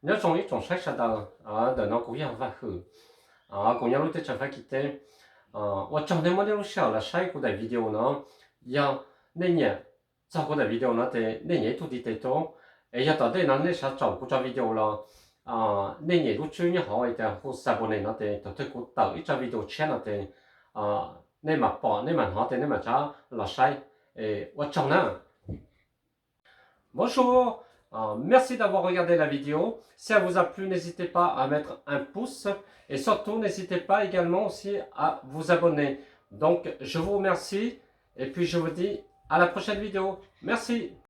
Nyob zoo ib tsoom saib sawv daws, ntawm no kuv yog Vaj Hwm, kuv nyob lub teb chaws Fab Kis teb. Ua tsaug nej muab nej lub sij hawm los saib kuv daim video no. Yog nej nyiam txog kuv daim video no ces nej nyiam ib tug ntiv tes rau, es yog tom ntej no nej xav tsaum kuv tso video los nej nyem lub tswb nyob hauv tias hu Xapones no ces thaum twg kuv tawm ib tso video tshiab no ces nej mam pom nej mam hnov ces nej mam rov los saib. Ua tsaug na. Bonjour, euh, merci d'avoir regardé la vidéo. Si elle vous a plu, n'hésitez pas à mettre un pouce et surtout, n'hésitez pas également aussi à vous abonner. Donc, je vous remercie et puis je vous dis à la prochaine vidéo. Merci.